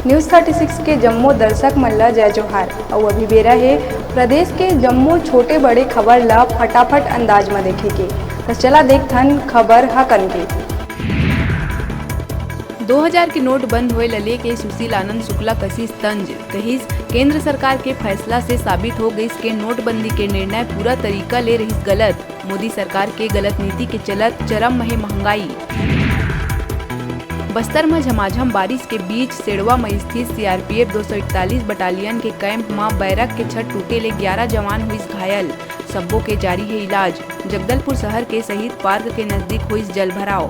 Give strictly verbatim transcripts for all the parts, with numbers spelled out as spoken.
News thirty six के जम्मो दर्शक मन ल जय जोहार। अउ अभी बेरा हे प्रदेश के जम्मो छोटे बड़े खबर ल फटाफट अंदाज म देखे के। त चला देखथन खबर हकन के। दो हजार के नोट बंद होए ल लेके सुशील आनंद शुक्ला कसिस तंज, कहिस, केंद्र सरकार के फैसला से साबित हो गइस के नोटबंदी के निर्णय पूरा तरीका ले रहिस गलत। मोदी सरकार के गलत नीति के चलत चरम म हे महंगाई। बस्तर म झमाझम बारिश के बीच सेड़वा म स्थित C R P F दो सौ इकतालीस बटालियन के कैंप म बैरक के छत टूटे ले ग्यारह जवान होइस घायल, सब्बो के जारी हे इलाज। जगदलपुर शहर के शहीद पार्क के नजदीक होइस जलभराव।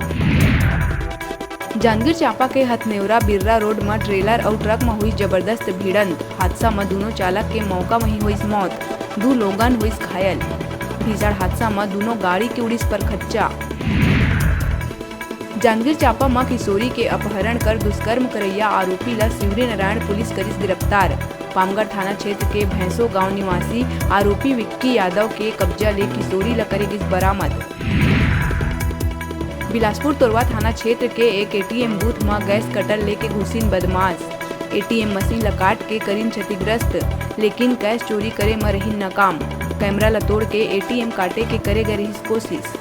जांजगीर चांपा के हथनेवरा बिर्रा रोड म ट्रेलर अउ ट्रक म होइस जबरदस्त भिड़ंत। हादसा म दूनों चालक के मौका म ही होइस मौत, दू लोगन होइस घायल। भीषण हादसा म दूनों गाड़ी के उड़िस परखच्चा। जांजगीर चांपा म किशोरी के अपहरण कर दुष्कर्म करइया आरोपी ल शिवरीनारायण पुलिस करिस गिरफ्तार। पामगढ़ थाना क्षेत्र के भैंसो गांव निवासी आरोपी विक्की यादव के कब्जा ले किशोरी ल करे गिस बरामद। बिलासपुर तोरवा थाना क्षेत्र के एक A T M बूथ म गैस कटर लेके घुसिन बदमाश। A T M मशीन ल काट के करिन क्षतिग्रस्त, लेकिन कैश चोरी करे म रहिन नाकाम। कैमरा ल तोड़ के A T M काटे के करे गए रहिस कोशिश।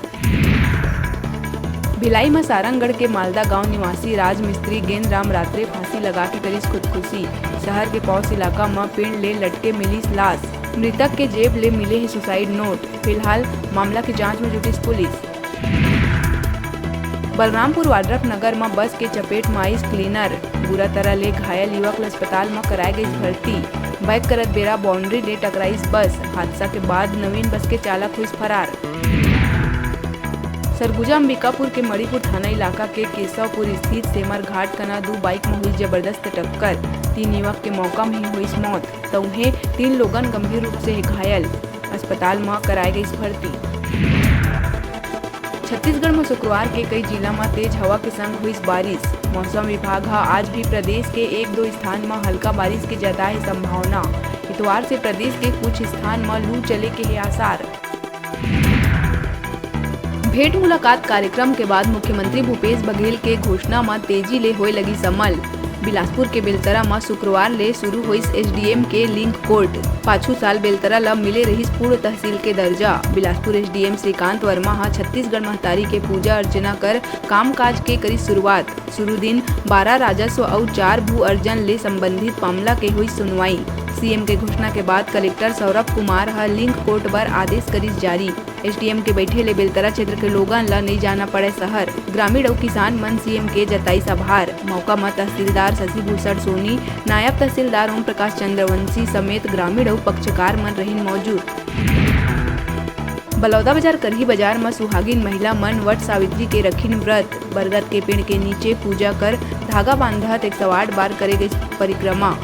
भिलाई म सारंगढ़ के मालदा गांव निवासी राजमिस्त्री गेंदराम रात्रे फांसी लगा के करिस खुदकुशी। शहर के पौस इलाका म पेड़ ले लटके मिलिस लाश। मृतक के जेब ले मिले हे सुसाइड नोट। फिलहाल मामला के जांच म जुटिस पुलिस। बलरामपुर वाड्रफ नगर म बस के चपेट म आइस क्लीनर। बुरा तरह ले घायल युवक ल अस्पताल म कराए गइस भर्ती। बैक करत बेरा बाउंड्री ले टकराइस बस। हादसा के बाद नवीन बस के चालक होइस फरार। सरगुजा अंबिकापुर के मणिपुर थाना इलाका के केशवपुर स्थित सेमर घाट कना दू बाइक म हुई जबरदस्त टक्कर। तीन युवक के मौका म ही होइस मौत, त उहें तीन लोगन गंभीर रूप से घायल। अस्पताल म कराए गइस भर्ती। छत्तीसगढ़ म शुक्रवार के कई जिला म तेज हवा के संग हुइस बारिश। मौसम विभाग ह आज भी प्रदेश के एक दो स्थान म हल्का बारिश के जताए हे संभावना। इतवार से प्रदेश के कुछ स्थान म लू चले के हे आसार। भेंट मुलाकात कार्यक्रम के बाद मुख्यमंत्री भूपेश बघेल के घोषणा म तेजी ले होए लगिस अमल। बिलासपुर के बेलतरा म शुक्रवार ले शुरू होइस S D M के लिंक कोर्ट। पाछू साल बेलतरा ल मिले रहिस पूर्ण तहसील के दर्जा। Bilaspur S D M Shrikant Verma ह छत्तीसगढ़ महतारी के पूजा अर्चना कर कामकाज के करिस शुरुआत। शुरू दिन बारह राजस्व अउ चार भू अर्जन ले संबंधित मामला के होइस सुनवाई। C M के घोषणा के बाद कलेक्टर सौरभ कुमार ह लिंक कोर्ट बर आदेश करिस जारी। S D M के बैठे ले बेलतरा क्षेत्र के लोगन ल नइ जाना पड़े शहर। ग्रामीण अउ किसान मन C M के जताइस आभार। मौका म तहसीलदार शशि भूषण सोनी, नायब तहसीलदार ओम प्रकाश चंद्रवंशी समेत ग्रामीण अउ पक्षकार मन रहिन मौजूद। बलौदाबाजार करही बाजार म सुहागिन महिला मन वट सावित्री के रखिन व्रत। बरगद के पेड़ के नीचे पूजा कर धागा बांधत एक सौ आठ बार करे गई परिक्रमा।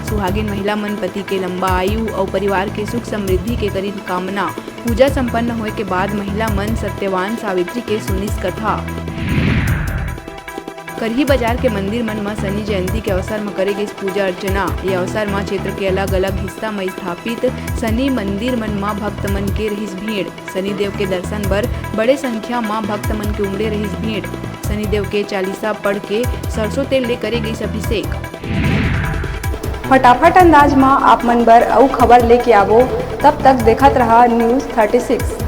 सुहागिन महिला मन पति के लंबा आयु अउ परिवार के सुख समृद्धि के करिन कामना। पूजा संपन्न होए के बाद महिला मन सत्यवान सावित्री के सुनिस कथा। करही बाजार के मंदिर मन म शनि जयंती के अवसर म करे गइस पूजा अर्चना। ये अवसर म क्षेत्र के अलग-अलग हिस्सा म स्थापित शनि मंदिर मन म भक्त मन के रहिस भीड़। शनिदेव के दर्शन बर बड़े संख्या म भक्त मन के उमड़े रहिस भीड़। शनिदेव के चालीसा पढ़ के सरसों तेल ले करे गइस अभिषेक। फटाफट अंदाज म आप मन बर अउ खबर लेके आवो, तब तक देखत रहा News thirty six।